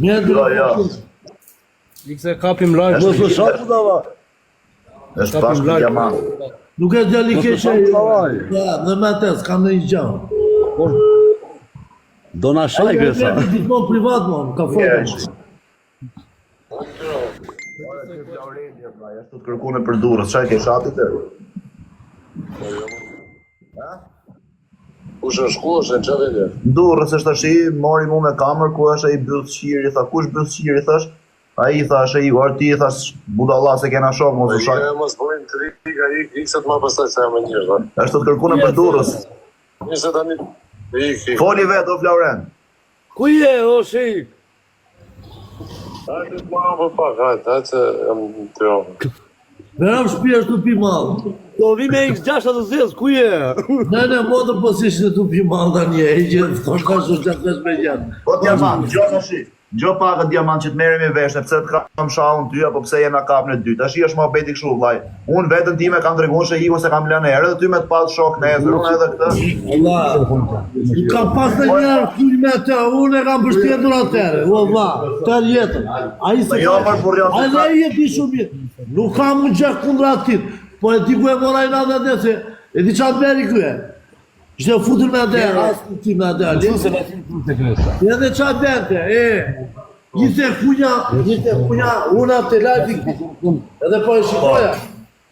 Mirë, Jo, jo. Ik se kapim live. Mos më sha budalla. Është bashkë me diamant. Nuk e djali Mos më keq sha ai. budalla. Ja, dhe me atë s'kam ndonjë gjë. Do na shaj Ai Gresa. e gjithmonë privat mo, më ka folur. Ora, ty Laurenti, vlla, ashtu të kërkuar për Durrës, çfarë ke shatit të? Kush është ku është në çfarë vende? Në Durrës është tash, mori mu me kamer ku është ai bythqiri, tha kush bythqiri thash? Ai tha është ai, or ti thash budalla se kena shok mos u shaj. Jo, mos bëjmë trika, ik, ik se të marr pastaj se jam me njerëz. a. Është të kërkuar për Durrës. Mirë se tani ik, ik. Foli vet o Florent. Ku je o shik? Hajde të marr për pak, hajde, hajde se jam në Tiranë. Verëm shtëpi është tu pi mall. Do vi me X6 atë zez, ku je? Ne ne motër po si ishte tu pi mall tani, e që thosh ka shu gjatë vesh me gjatë. Po diamant, dëgjo tash. Dëgjo pak diamant që të merremi vesh, ne pse të kam shallun ty apo pse jena kap në dy. Tash është muhabeti kështu vllai. Unë veten time kam treguar se iku se kam lënë herë dhe ty me të pas shok nesër, unë edhe këtë. Allah, nuk kam pas në njerë kuj me atë, unë e kam pështjetur atëherë, o vlla, tërë jetën. Ai se Jo, ka- për burr, jo, Ai se dhe ai e di shumë mirë. Nuk kam unë gjë kundra atij, po e di ku e mora i natë atë se e di çfarë bëri ky. e. Ishte futur me atë, as ti me atë, Ali. Edhe çfarë bënte, e. Ishte kunja, ishte kunja, unë atë live edhe po e shikoja.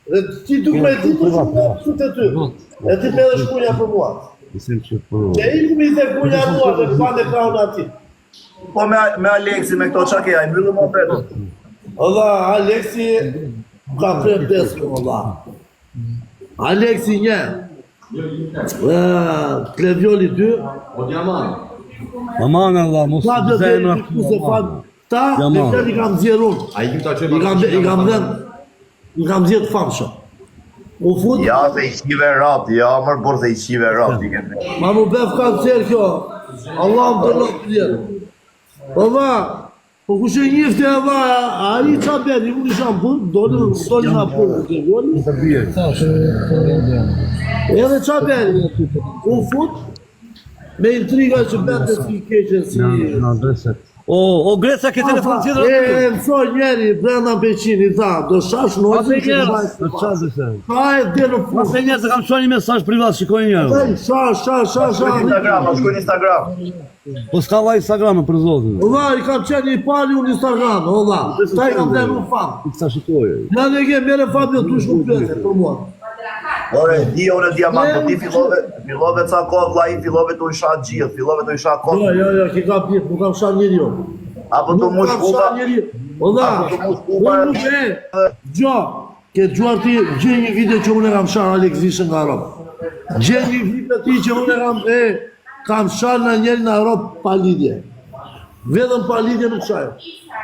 Dhe ti duke me ditur që unë jam te ty. E ti më edhe shkunja për mua. Që iku mi the kunja mua dhe pa në krahun atij. Po me me Aleksin me këto çka ke ai mbyllë muhabetin. Valla, Aleksi më ka prem deskën, valla. Aleksi një. Ë, Klevioli 2, O diamant. Aman Allah, mos Fabio deri zemra. diku se Fab ta Diamant. me i kam nxjerr unë. A i ta çojmë I kam i kam dhënë i kam nxjerr të famshëm. U fut, Ja se i qive rap, ja mër burr se i qive rap ti ke. ma mu bef kancer kjo. Allah më dënon të jetë. Po va, po kush e njihte e va, ai ça bëri, unë isha në punë, doli, doli nga punë, doli. Edhe ça bëri, u fut me intriga që bënte si keqe, si... O, o Greca ke telefon E, tjetër aty? e, mësoi njeri, brenda në Peqin, i tha, do shash në Ape njerëz, në çfarë do të Ka e dhe në fund. Ape njerëz, kam çuar një mesazh privat, shikoj një herë. Ej, Sha, sha, sha, sha. Shkoj në Instagram, shkoj në Instagram. Po s'ka vaj Instagram për zotin. O vlla, i kam qenë i pari unë Instagram, o vlla. Ta i kam dhënë unë fam. Sa shikoj. Ja dhe ke mere Fabio tu shumë pyetje për mua. Ore, di unë diamant, po ti fillove, fillove ca kohë vllai, fillove tu i sha gjithë, fillove tu i sha Jo, kohë. jo, jo, ke ka pjesë, nuk kam sha njeri jo. Apo tu Nuk mush kam kupa, sha njeri. O vlla, Apo tu mush kupa. unë nuk e. Gjo, ke dëgjuar ti gjej një video që unë e kam shar Alex Zishën nga Europë. Gjej një video ti që unë e kam e kam shar në njeri në Europë pa lidhje. Vetëm pa lidhje nuk shaj.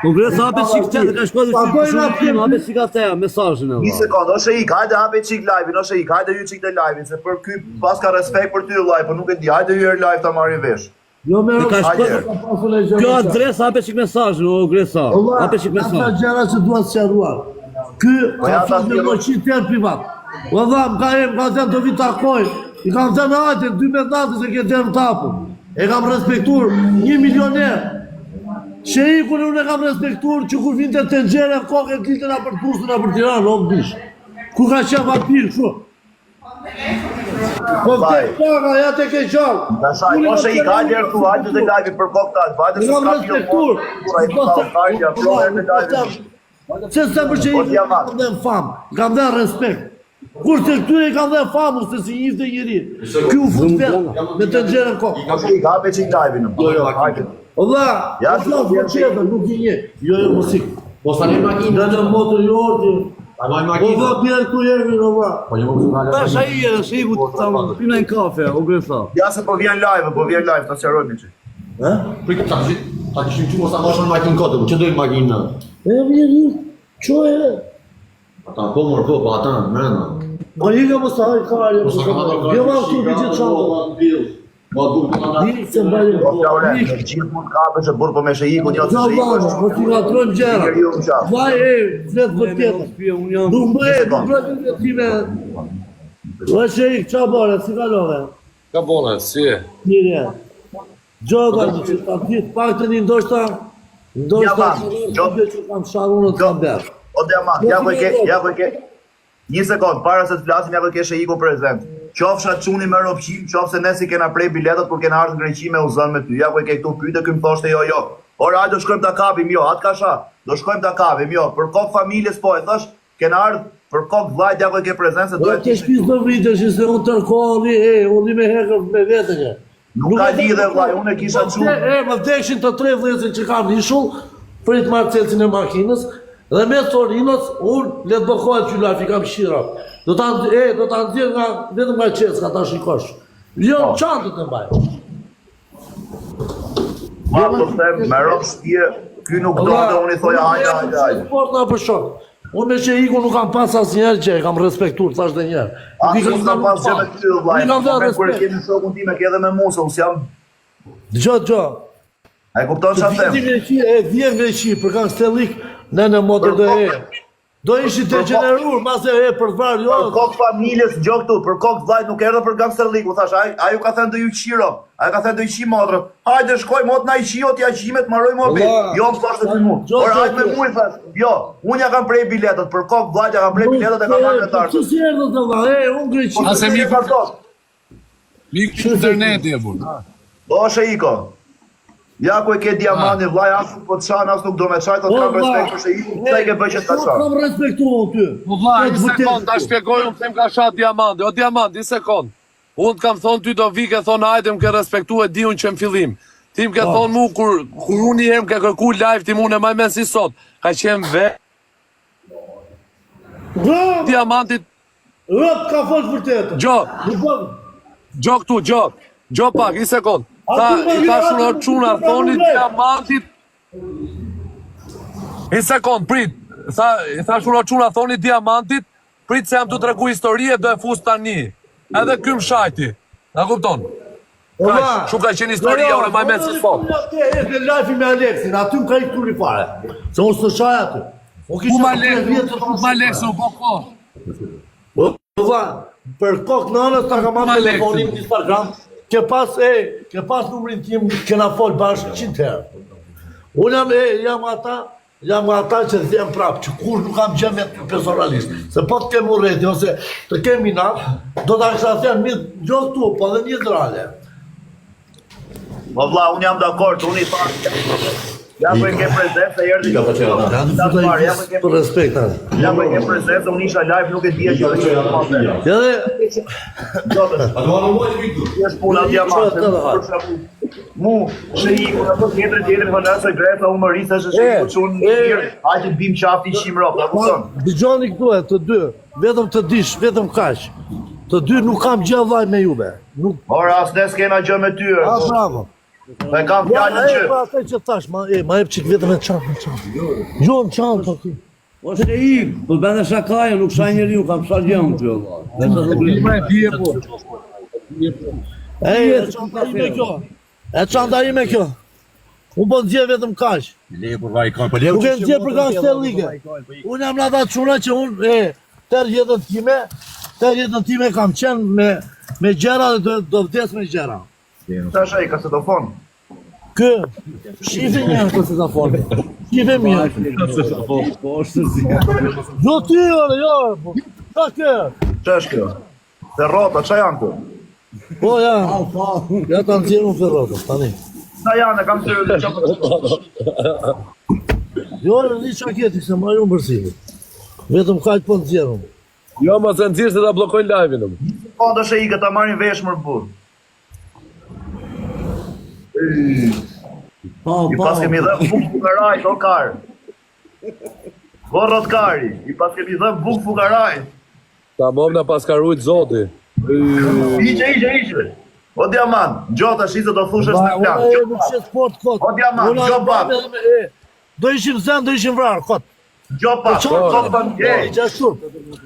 Po Greca hape çik chat, ka shkuar Pa bëjnë atje. hape çik atë mesazhin e Një valla. sekond, o sheik, hajde hape çik live-in, o sheik, hajde hy çik te live-in, se për ky pas ka respekt për ty vllai, po nuk e di, hajde hy her live ta marrim vesh. Jo me Ka Europë, shkuar- ka pasur e gjë. Kjo adresë hape çik mesazhin, o Gresa. Valla, Hape çik ka ca mesazhin. gjëra që dua të sqaruar. Ky Po ka ja, ta thënë me thirrë. më qitë tjerë privat. Valla, më ka e, më ka thënë do vi takoj. I kam thënë hajde, 12 natës e ke derën të hapur. E kam respektuar një milioner. Sheikun unë e kam respektuar që kur vinte tenxhere në kokë e dilte na për Durrës na për Tiranë, o bish. Ku ka qenë vampir kështu? Po vdek paga, ja te ke gjallë. Ta shaj, Unë o kam sheik, qenë hajde her këtu, hajde te live-i për kokë ta, hajde Unë se kam s'ka pjellë. respektuar. Ai pa hajde, afro her te live-i. Se s'e për që O, i diamant. kam dhënë famë, i kam dhënë respekt. Kurse këtyre i kam dhënë famë, se si njihte njeri. Ky u fut vetë me të nxjerrën kokë. O sheik, hape çik live-in. Jo, jo, hajde. O vlla, Ja, ja, po vjen flas për tjetër, nuk i njeh. Jo, jo, mos ik. Po sa ne makinë. Nga në motor jo orti. Ta marr Po makinë. vlla bjerë ku jemi, o vlla. Po jo, mos ka. Tash ai e sheiku ta pimë një kafe, o Gresa. Ja se po vjen live, po vjen live, ta sqarojmë çik. Ë? Prit ta kishim ta kishim çu mos ta marrësh në makinë kotë, po ç'do i makinë? E vjen, çoje. Ata po mor po, po ata mrena. Po i ka mos ta haj kare. Po sa ka marrë Jo, ma këtu gjithë çantën. Po duhet të ta. Di se mbaj. Po Flauren, në gjithë mund kapesh e burr po me sheikun, jo se Ja sheiku valla, është. po ti ngatrojmë gjëra. Njeriu në qafë. Vaj e, flet vërtetën. Unë jam Nuk më e, nuk më e time. O sheik, qa bore, si kalove? Ka bona, si e? Mirë. Gjoga, që ta ditë pak të një ndoshta. Ndoshta Diamant, që që kam sharë unë të kam bërë. O Diamant, ja ku e ke, ja ku e ke. Një sekond, para se të flasim, ja ku e ke Sheiku prezent. Qofsha çuni me ropqim, qofse ne si kena prej biletat kur kena ardhur në Greqi me u zënë me ty. Ja ku e ke këtu pyete, ky më thoshte jo, jo. Ora, hajde do shkojmë ta kapim, jo, atë ka sha. Do shkojmë ta kapim, jo. Për kokë familjes po e thash, kena ardhur për kokë vllajt, ja ku e ke prezent se Po doja të shtëpisë do vritesh, se unë tërë kohë rri, e, unë rri me hekër me vete ke. Nuk ka lidhje vllai, unë e kisha Po çun. E, më vdekshin të tre vëllezërit që kam në ishull, prit marr celsin e makinës dhe me Torinos unë le të bllokohet ky live i kam shira. Do ta e do ta nxjerr nga vetëm nga qeska ta shikosh. Jo, Po. në çantën e mbaj. Ma po them, me rob shtëpie, ky nuk do dhe unë i thoja hajde, hajde, hajde. Sport na për shok. Unë me që iku nuk kam pas asnjëherë që e kam respektuar, thash dhe njëherë. As Nuk i unë kam pas gjë me ty vllai. Nuk i kam dhënë Moment kur e respekt. kemi shokun tim e ke edhe me mua, se unë s'jam. Dëgjo, dëgjo. A e kupton çfarë Vjen them? Greqi, e vjen Greqi për gangsterlik, ne në motor do e. Do ishi degenerur, mas e e për të vrarë, jo. Për kokë familjes, dëgjo këtu, për kokë vllait nuk erdha për gangsterlik, u thash, ai ai ju ka thënë do ju qiro, ai ka thënë do i qi motrën. Hajde shkojmë, ot na i qi, ot ja qimet, mbaroj mobi. Valla. Jo, më thoshte ty mua. Dëgjo, Por hajde me dëgjo. mua i thash. Jo, unë ja kam prej biletat, për kokë vllait ja kam prej biletat e kam marrë me Po tartë. si erdhët të valla, e, unë Greqi. Po A se si miku- ka thot? Miku interneti e burr. O Sheiko. Ja ku e ke diamantin vllai, as nuk po të shan, as nuk do me çaj, thotë kam respekt për Sheikun, pse e ke bërë që ta Nuk shan? kam respektuar unë ty. Po vlla, Këtë një vërtet sekond, ta këtu. shpjegoj unë pse më ka sha diamanti. O diamanti, një sekond. Unë të kam thonë ty do vi ke thonë hajde më ke respektu e di unë që në fillim. Ti më ke thonë mu kur kur unë një herë më ke kërku live ti mu në maj men si sot. Ka qenë ve Rëp, diamantit, rëp ka folë vërtetën. gjo, Nuk bën. gjo këtu, gjo. Gjo pak, një sekond. A Tha, ty më i tha vjen, shumë a ty çuna, më thoni vjen. diamantit. Një sekond, prit. Tha, i tha shumë çuna, thoni diamantit, prit se jam të tregu histori e do e fus tani. Edhe ky më shajti. Na kupton? Kaq, kështu ka qenë historia, unë e maj mend si sot. E, në live me Aleksin, aty më ka i turi fare. Se unë s'të shaj aty. Unë Ku kisha ma tre lek, vjet të ku ma lek se u bë kohë. Po, vlla, për kokë nënës ta kam Ma marrë lek. telefonin në Instagram, ke pas e, ke pas numrin tim, kena fol bashkë 100 herë. Unë jam e, jam ata, jam nga ata që them prap, që kur nuk kam gjë me ty personalisht, se po të kem urrejtje ose të kem inat, do ta kisha thënë mirë, gjë këtu, po edhe një drale. Po vlla, unë jam dakord, unë i thash. Ja po e ke prezent se erdhi. Ika po qera, Ja, Ja të parë, ja po e ke për respekt tani. Ja po e ke prezent se unë isha live, nuk e dija që do ishte më atë. Edhe A do anë muaj të këtu? Kjo është puna diamante. Për shembull, mu Sheiku apo tjetër tjetër thonë se Greta u mëri se është Sheiku çun e. mirë, hajde bim qafti 100 rrob, ta kupton? Dëgjoni këtu e të dy, vetëm të dish, vetëm kaq. Të dy nuk kam gjë vllai me juve. Nuk Ora as ne s'kena gjë me ty. A e, po. bravo. E kam Ja, fjalën e, që pa atë që thash, ma, e, ma jep çik vetëm e çantë, në çantë. Jo, në çantë, po ti. O Sheik, po bën e shakaja, nuk shaj njeriu, kam shaj gjë unë ty valla. Dhe sa do Ma e bie po. E, e çanta ime kjo. E çanta ime kjo. Unë po nxjerr vetëm kaq. Le për vaj kanë, po le. Nuk e nxjerr për gangsterlike. Unë jam nga ata çuna që unë e tërë jetën time, tërë jetën time kam qenë me me gjëra dhe do, do vdes me gjëra. tash ai kasetofon. Kë, shife një herë këtë telefon. Shife mirë. Po është zi. Jo ty, ore, jo. po, Ka kë? Ç'është kjo? Se rrota, ç'a janë këto? Po ja. Ja ta nxjerr unë ferrotën tani. Ç'a janë, e kam thënë ç'a. Jo, në një çaketi se marr unë përsipër. Vetëm kaq po nxjerr unë. Jo, mos e nxirr se ta bllokojnë live-in. Po do Sheikë ta marrin vesh më burr. Po, I po. pas kemi dhënë buk fukarajt, o kar. Vorrot kari, i pas kemi dhënë buk fukarajt. Tamam na pas ka rujt zoti. Iqe, iqe, iqe. O diamant, gjo tash se do thush është në plan. Unë Gjo nuk shes sport kot. O, diamant, Unë gjo pak. e, Do ishim zënë, do ishim vrarë kot. gjo pak, për kokë familjes, E gjashtu.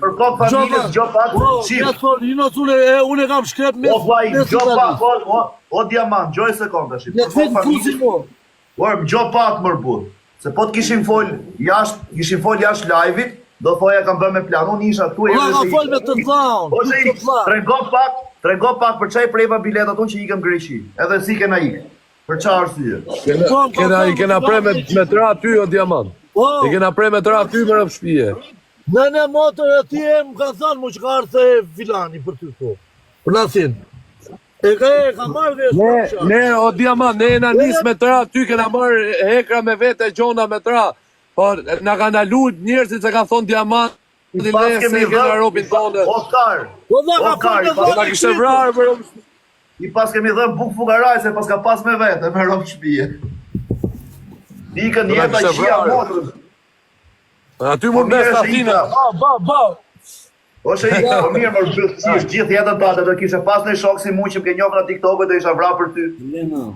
për kokë familjes, gjo pak, Po, shif. ja thon, ino unë e unë e kam shkrep me. O vllai, gjo pak, o, o, o diamant, gjo e sekond tash. Ja Për të kokë familjes, fusin mo. Por gjo pak mër burr. Se po të kishim fol jashtë, kishim fol jashtë live-it, do thoja kam bërë me plan. Unë isha këtu Ulla erdhi ka se fol me të vllaun, O të se vllaun. trego pak, trego pak për çaj preva biletat unë që ikëm Greqi. Edhe si kena ik. Për çfarë arsye? Po, po, Kena, po, i kena po, pre me, po, me tra aty o diamant. Po, I kena pre me tra aty me rëp shpije. në në motër e ti e më ka thënë mu që ka ardhë e filani për ty këtu. Për nasin. E ka e ka marrë vesh. Ne, po, ne, o diamant, ne jena nis me tra aty, kena marrë hekra me vete, gjona me tra. Po, na kanë ndalu njerëzit se kanë thonë diamant, I le pas se kemi e kena dhënë robin tonë. Oskar, Po dha ka O, kari, fol me po, Po na vllai kishte vrarë për rob i pas kemi dhënë buk fukaraj se pas ka pas me vete me rob shtëpie. Ikën Po na jeta kishte qia vrarë. motrës. Aty mund Po mirë mes është Athina. Ika. Ba, ba, ba. O she ikë, po mirë mor bythësisht gjithë jetën tate do kishe pas në shok si mu që më ke njohur në TikTok do isha vra për ty. Lena.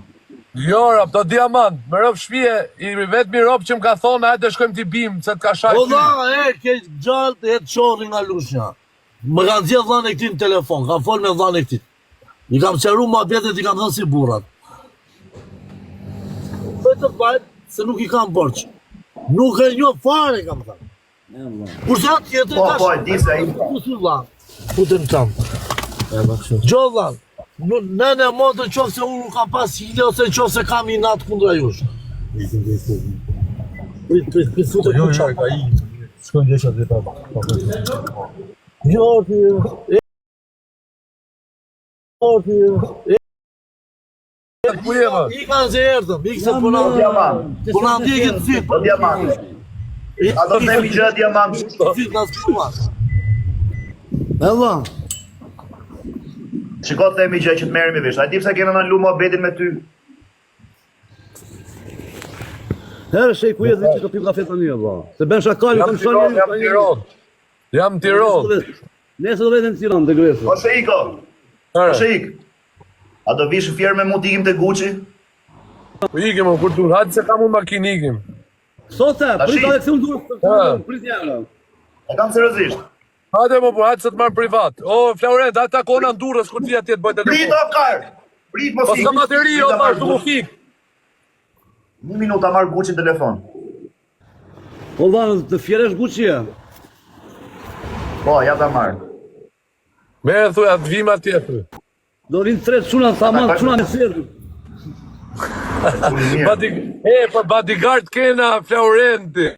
Jo, rob, do diamant, me rob shpije, i vetmi rob që më ka thonë, hajde shkojmë t'i bim, se të ka shaj Po ty. dha, e, ke gjallë e të qorri nga Lushnja. Më kanë zgjedh vllanë e këtij në telefon, kam fol me vllanë e këtij. I kam qeru muhabetet, i kam thënë si burrat. Bëj të vajt, se nuk i kam borxh. Nuk e njoh fare, kam thënë. E vlla. Kurse atë tjetri Po, tash. po, e di se ai- Ku si vlla? Futem tam. Gjo vlla. Në në motër qoftë se unë nuk kam pas hile ose qoftë se kam inat kundra jush. Prit, prit, prit, futem Jo, ku jo, çak. ka i. Shkojnë desha dhe pa. pa- pa- Jo, ti. e- Jo, ti. e- Ku je, më? I kanë se erdhëm, ik se po na Diamant. po na ndjekin të gjithë. O diamant. A do të themi gjë diamant? Gjithë na s'kua. E vlla. Shiko të themi gjë që të merremi vesh. A di pse kena ndalu muhabetin me ty? Herë shej ku je dhe që të pim kafe tani o vlla. Se bën shaka, ju Jam kam Tiron, shanë. jam Tiron. Jam Tiron. Nesër do veten në Tiranë të Gresë. O sheiko, o Herë, sheik. A do vish në Fier me mu të ikim te Gucci? Po ikim, o, kur tu, hajde se kam unë makinë ikim. Sot e, Tashi. prit Aleksi unë duhet. Ha. Prit jara. E kam seriozisht. Hajde, mo, po, hajde se të marr privat. O, Florent, hajde takona në Durrës kur ti atje të bëj Prit telefon. o kar. Prit mos Po ik. s'ka bateri, Prit o, ta marr thash, du mu Gucci. fik. Një minutë ta marr Gucci në telefon. Po vlla, të fjeresh Gucci e. Po, ja ta marr. Merë, thuj, atë vim atje, thuj. Do vinë tre çuna, tha ma çuna me serë. Uli mirë. Body, e, për bodyguard kena Florenti.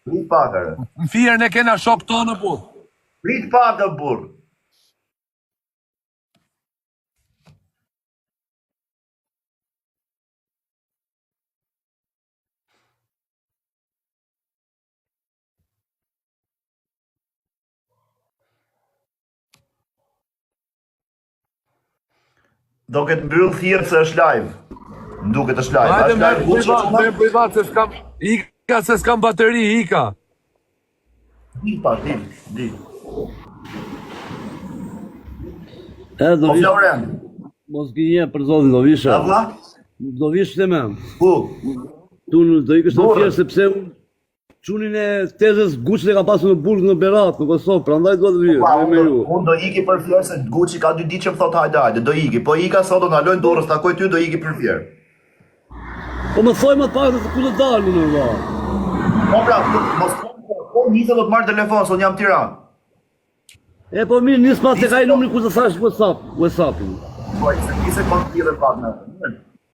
Prit pak are. Në Fier ne kena shok tonë, po. Prit pak o burr. Do këtë mbyll thirrë se është live. Më duket është live. Hajde Është merr live Gucci privat, merr privat se s'kam ika se s'kam bateri, ika. Dil pak, dil, dil. E do Po vish, Florent, mos gënje për zotin, do vish. a vlla? Do vish të me. Ku? Tu në do ikësh në Durrës. Fier sepse unë çunin e tezës Gucci e kam pasur në burg në Berat, në Kosovë, prandaj dua të vi Pa, me unë me do, ju. unë do iki për Fier se Gucci ka dy ditë që më thot hajde hajde, do iki. Po ika sot do ndaloj në Durrës, takoj ty, do iki për Fier. Po më thoj më të pak se ku do dal unë vlla. Po pra, mos po nisë do të marr telefon, sot jam në Tiranë. E po mirë, nis pas te ka i numri ku të thash WhatsApp, WhatsAppin. Po, se nise po të lidhet pak me.